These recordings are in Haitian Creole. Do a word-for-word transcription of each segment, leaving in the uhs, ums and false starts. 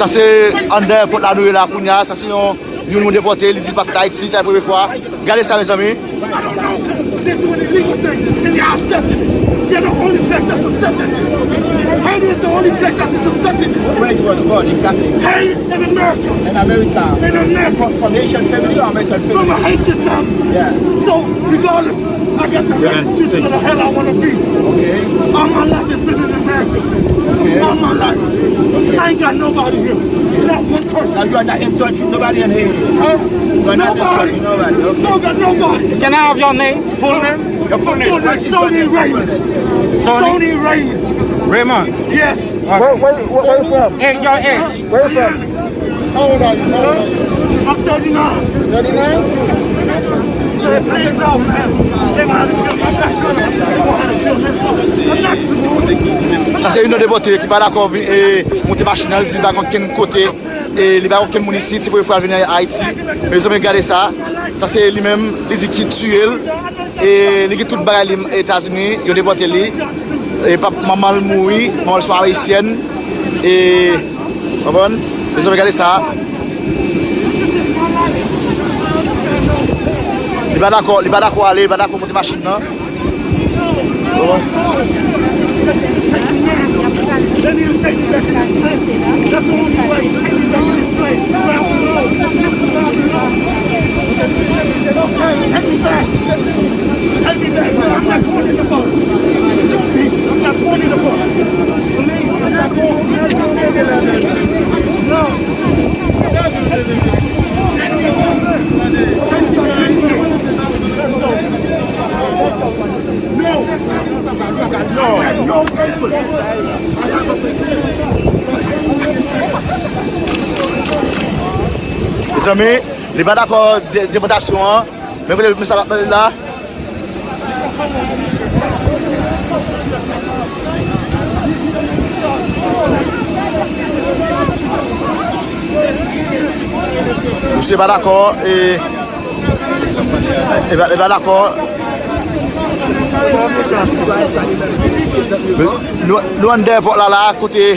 Sa se anndan èpòt la nou ye la kounye a. Sa se yon, yon moun depòte, li di l pa fèt Ayiti, sa se premye fwa. Gade sa, mezanmi. They doing illegal things, and they accepting it. They're the only place that's accepting it. Haiti is the only place that's accepting it. Where you was born, exactly? Haiti in America. In America. In America. From, from Haitian family or American family? From a Haitian family. Yeah. So, regardless, I got the right to choose where the hell I want to be. Okay. All my life has been in America. Okay. All my life. I ain't got nobody here. Not one person. Now you are not in touch with nobody in Haiti? Huh? You are not in touch with nobody. Okay. No, got nobody. Can I have your name? Full name? Your full name. Full name. Sony Raymond. Sony? Sony Raymond. Raymond? Yes. Okay. Where, where, where, where you from? And your age? Where you from? How old are you? How old are you? I'm thirty-nine. Thirty-nine? Sa se youn nan depòte ki pa dakò vin, e, monte machin nan, li di li pa konn kenn kote, e, li pa konn kenn moun isit, se premye fwa l vin Ayiti. Mezanmi, gade sa. Sa se li menm, li di ki tiye l. E li gen tout bagay li Etazini, yo depòte li. E pap, manman l mouri, manman l se yon ayisyèn. E, konprann? Mezanmi, gade sa. Li pa dakò, li pa dakò ale, li pa dakò monte machin nan. Konprann? They need to take me back to this place. That's the only way to take me back to this place. Where I belong. This is where I belong. Take me back. Take me back, man. I'm not going in the boat. Shoot me. I'm not going in the boat. Believe me, I'm not going in the boat. No. No. No. No. Mezanmi, li pa dakò de-, depòtasyon an. Men kote mesye la ap pale la. Misye pa dakò, e, e pa, e pa dakò. Nou, nou anndan èpòt la, la, kote,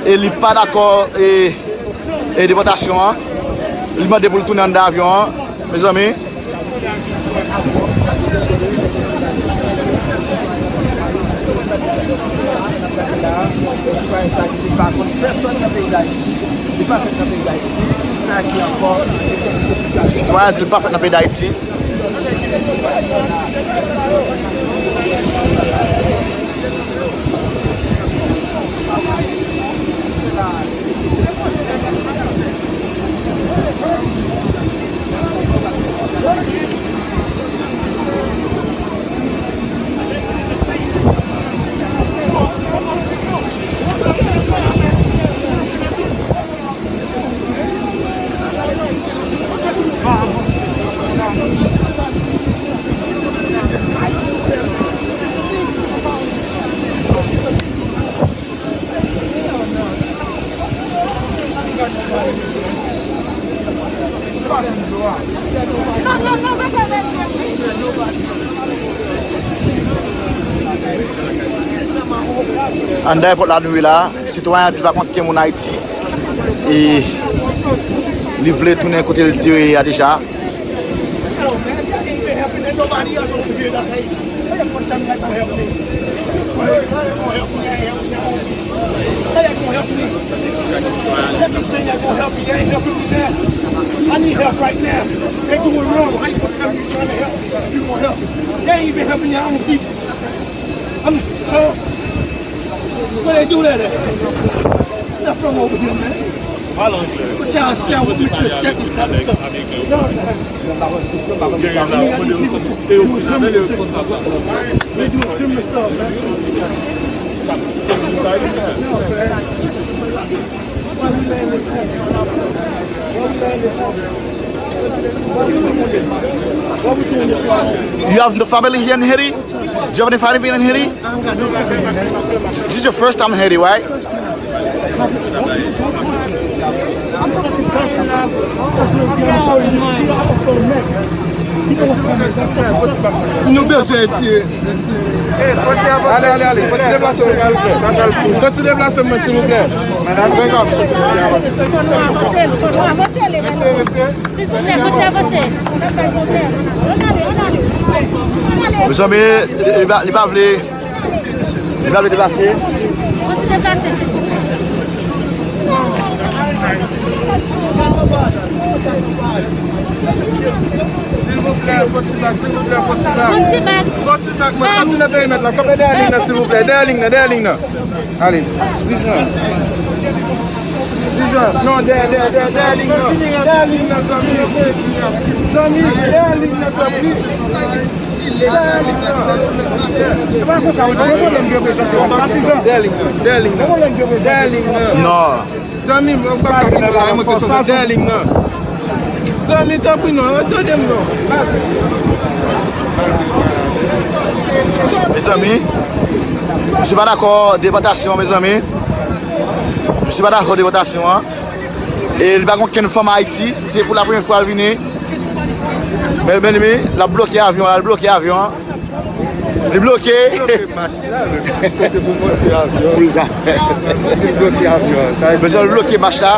e, li pa dakò, e, e depòtasyon an. Li mande pou l tounen anndan avyon an, mezanmi. Sitwayen an di l pa fèt nan peyi Dayiti. Anndan èpòt la nou ye la, sitwayen an di l pa konn kenn moun Ayiti. E li vle tounen kote l te ye a deja. How y'all gonna help me? How y'all gonna help me? Y'all keep saying y'all gonna help me. Y'all ain't helping me now. I need help right now. They doing wrong. How you gonna tell me you trying to help me? You gonna help me? Y'all ain't even helping y'all own people. I'm, uh, where they do that at? Not from over here, man. What y'all sell with me to a second type of stuff? No, man. You have the family here in Haiti? Do you have any family in Haiti? This is your first time in Haiti, right? Nou bezwen retire. Ale, ale, ale. Soti deplase mwen, silvouplè. Soti deplase mwen, silvouplè. Mesye, mesye. Mezanmi, li pa, li pa vle, li pa vle deplase. Silvouplè, fò ti bak, silvouplè, fò ti bak. Fò ti bak. Fò ti bak, mwen soti nan perimèt la. Kanpe dèyè liy nan, silvouplè. Dèyè liy nan, dèyè liy nan. Ale, Vijan. Vijan. Non, dèyè, dèyè, dèyè, dèyè liy nan. Dèyè liy nan, zanmi. Zanmi, dèyè liy nan, tanpri. Dèyè liy nan. Se pa konsa, wi, non, yon pwoblèm ki reprezante, patizan. Dèyè liy nan, dèyè liy nan. Yon pwoblèm ki reprezante. Dèyè liy nan. Non. Zanmi m, ou pa ka fini la, mwen ke sou dèyè liy nan. Zanmi, tanpri non, tande m non. Mezanmi, misye pa dakò depòtasyon, mezanmi. Misye pa dakò depòtasyon an. E li pa gen okenn fanm Ayiti, se pou la premyè fwa l vini. Men, men, men, l ap bloke avyon an, l ap bloke avyon an. Li bloke. Li bloke mach la, li kote pou monte avyon. Li bloke avyon. Sa vle di, mesye, li bloke mach la.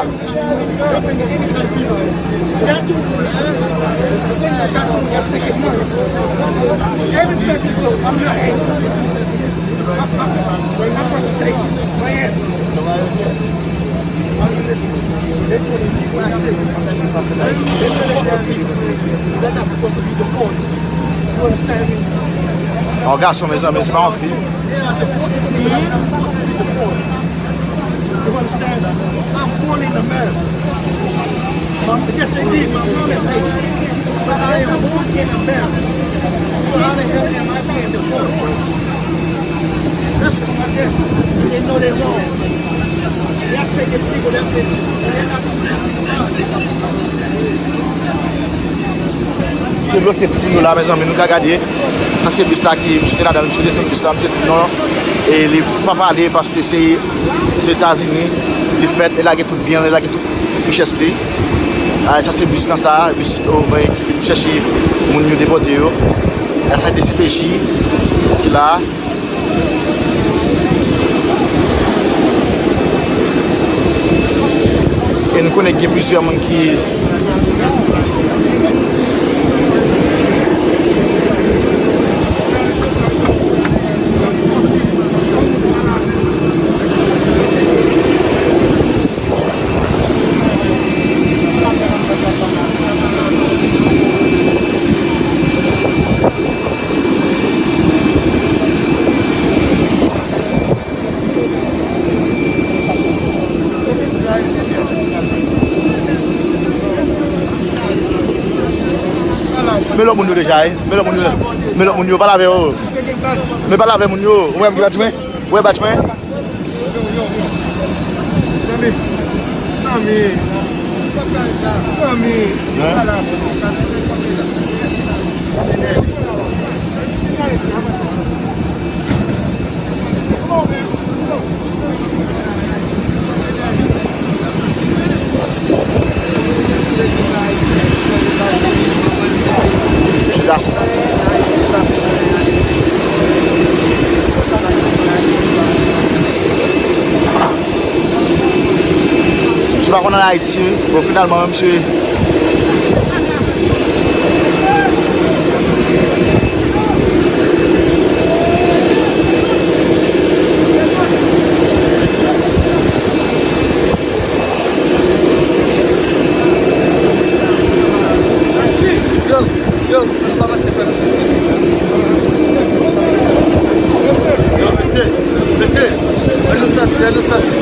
Yon gason, mezanmi, se pa yon fi. Misye bloke tout moun yo la, mezanmi, nou ka gade. Sa se bis la ki, misye te ladan l, misye desann bis la, misye di non. E li pa pale paske se, se Etazini li fèt, li lage tout byen l, li lage tout richès li. A, sa se bis lan sa, bis, o, mwen, ki vin chèche moun yo depòte yo. A, sa D C P J ki la. E nou konnen gen plizyè moun ki Men lòt moun yo deja, wi. Men lòt moun yo. Men lòt moun yo, pale avè yo. Men pale avè moun yo. Ou wè m ki pa di mwen? Ou wè badj mwen? Zanmi. Zanmi. Zanmi. Zanmi. Misye pa konn ann Ayiti, wi. Bon, finalman, misye. Yo, yo, nou pa pase frè m. Yo, mesye, mesye, ann nou sòti, ann nou sòti.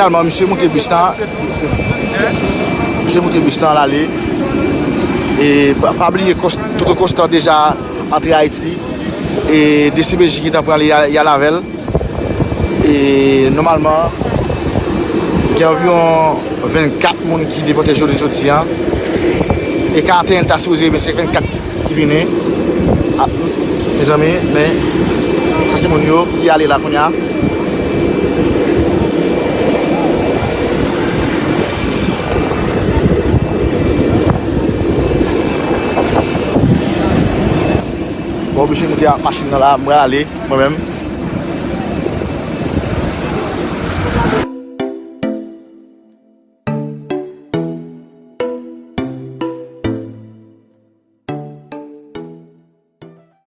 Finalman, misye moute bis lan. Misye moute bis lan, l ale. E pa, pa bliye, Kòs-, Toto Constant deja antre Ayiti. E D C P J gentan pran li, y a, y al avè l. E nòmalman, gen anviwon vennkat moun ki depòte jounen jodi a. E karanteyen ta sipoze, men se vennkat ki vini. A, mezanmi, men sa se moun yo ki ale la kounye a. Mwen oblije moute ak machin nan la, mwen ale, mwen menm.